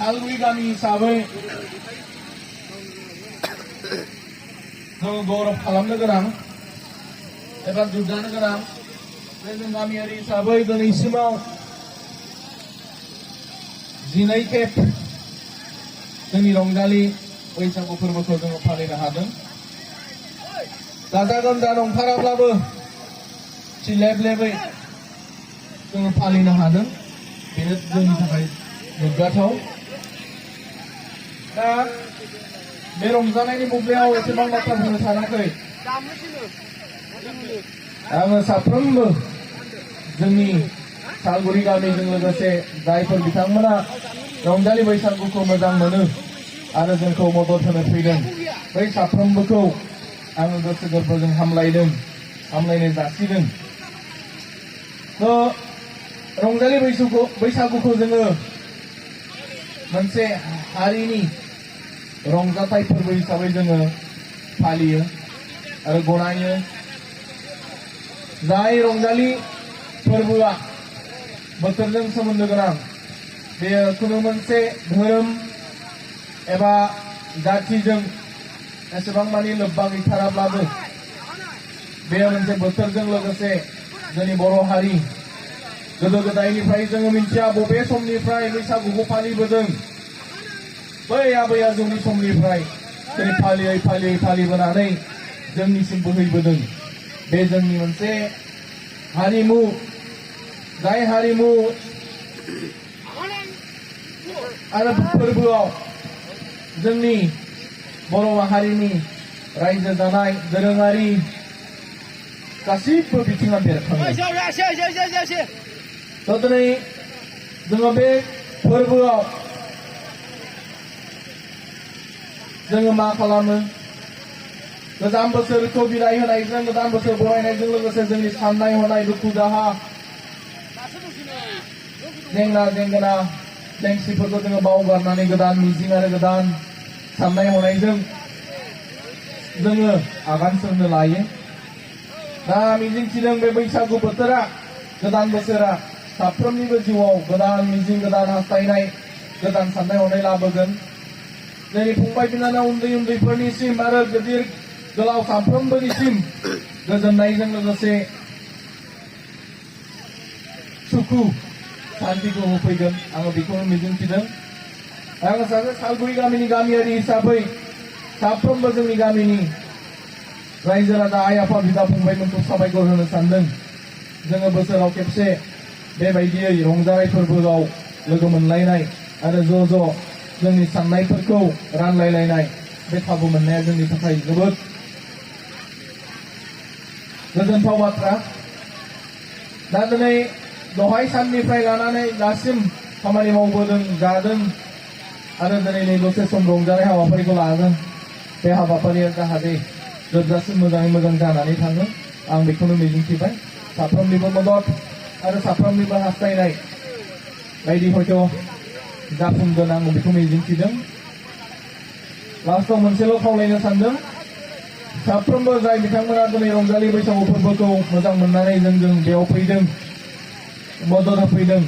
सालगुरि गामि हिसाबै जों गौरब खालामनो गोनां एबा दुग्गानो गोनां बे जों गामियारि हिसाबै दिनैसिमाव 12 खेब जोंनि रंजालि बैसागु फोरबोखौ जोङो फालिनो हादों। गाजा गोमजा नंथाराब्लाबो सिलेब-लेबै जोङो फालिनो हादों। बेनो जोंनि थाखाय गोग्गाथाव। दा बे रंजानायनि बुब्लियाव एसेबां बाथ्रा बुंनो सानाखै। आङो साफ्रोमबो जोंनि सालगुरि गामिजों लोगोसे जायफोर बिथांमोना रंजालि बैसागुखौ मोजां मोनो आरो जोंखौ मदद होनो फैदों, बै साफ्रोमबोखौ आङो गोसो गोरबोजों हामलायनाय जासिदों। रंजालि बैसागुखौ जोङो मोनसे हारिनि रंजाथाइ फोरबो हिसाबै जोङो फालियो आरो गनायो। जाय रंजालि फोरबोआ बोथोरजों सोमोन्दो गोनां, बेयो खुनु मोनसे धोरोम एबा जाथिजों एसेबां मानि लोब्बा गैथाराब्लाबो बेयो मोनसे बोथोरजों लोगोसे जोंनि बर' हारि गोदो गोदायनिफ्राय जोङो मिथिया बबे समनिफ्राय बैसागुखौ फालिबोदों। बै आबै आजौनि समनिफ्राय दिनै फालियै फालिबोनानै जोंनिसिम बोहैबोदों। बे जोंनि मोनसे हारिमु, जाय हारिमु आरो फोरबोआव जोंनि बर' माहारिनि रायजो जानाय दोरोङारि गासिबो बिथिङा बेरखाङो। दिनै जोङो बे फोरबोआव जोङो मा खालामो? गोजाम बोसोरखौ बिदाय होनायजों, गोदान बोसोर बरायनायजों लोगोसे जोंनि साननाय हनाय, दुखु दाहा, जेंना जेंगोना जेंसिफोरखौ जोङो बावगारनानै गोदान मिजिं आरो गोदान साननाय हनायजों जोङो आगान सुरनो लायो। दा मिजिंथिदों बे बैसागु बोथोरा, गोदान बोसोरा साफ्रोमनिबो जिउआव गोदान मिजिं, गोदान हास्थायनाय, गोदान साननाय हनाय लाबोगोन। जोंनि फंबाय बिनानाव उन्दैफोरनिसिम आरो गिदिर गोलाव साफ्रोमबोनिसिम गोजोननायजों लोगोसे सुखु शान्तिखौ होफैगोन, आङो बेखौनो मिजिंथिदों। आङो सासे सालगुरि गामिनि गामियारि हिसाबै साफ्रोमबो जोंनि गामिनि रायजो राजा, आइ आफा, बिदा फंबायमोनखौ साबायखर होनो सानदों। जोङो बोसोराव खेबसे बेबायदियै रंजानाय फोरबोआव लोगो मोनलायनाय आरो ज' जोंनि साननायफोरखौ रानलायलायनाय बे खाबु मोननाया जोंनि थाखाय जोबोद गोजोनथाव बाथ्रा। दा दिनै दहाय साननिफ्राय लानानै दासिम खामानि मावबोदों, जादों आरो दिनै नै दसे सम रंजानाय हाबाफारिखौ लागोन। बे हाबाफारिया जाहाथे जोबजासिम मोजाङै मोजां जानानै थाङो, आं बेखौनो मिजिंथिबाय। साफ्रोमनिबो मदद आरो साफ्रोमनिबो हास्थायनाय बायदि हयथ' जाफुंगोन, आं बेखौ मिजिंथिदों। लास्टआव मोनसेल' खावलायनो सानदों, साफ्रोमबो जाय बिथांमोना दिनै रंजालि बैसागु फोरबोखौ मोजां मोननानै जोंजों बेयाव फैदों, मदद होफैदों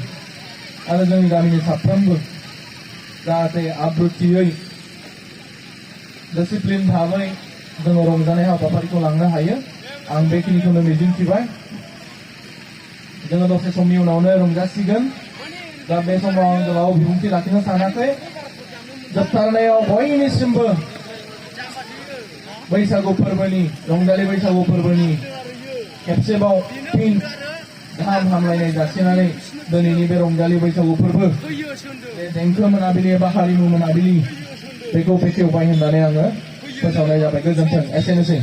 आरो जोंनि गामिनि साफ्रोमबो जाहाथे आब्रुथियै, डिसिप्लिन भाबै जोङो रंजानाय हाबाफारिखौ लांनो हायो, आं बेखिनिखौनो मिजिंथिबाय। जोङो दसे समनि उनावनो रंजासिगोन। दा बे समाव आं गोलाव बिबुंथि लाखिनो सानाखै। जोबथारनायाव बयनिसिमबो बैसागु फोरबोनि, रंजालि बैसागु फोरबोनि खेबसेबाव फिन गाहाम हामलायनाय जासिनानै दिनैनि बे रंजालि बैसागु फोरबो, बे देंखो मोनाबिलि एबा हारिमु मोनाबिलि, बेखौ बेखेवबाय होननानै आङो फोसावनाय जाबाय। गोजोन्थों। एसेनोसै।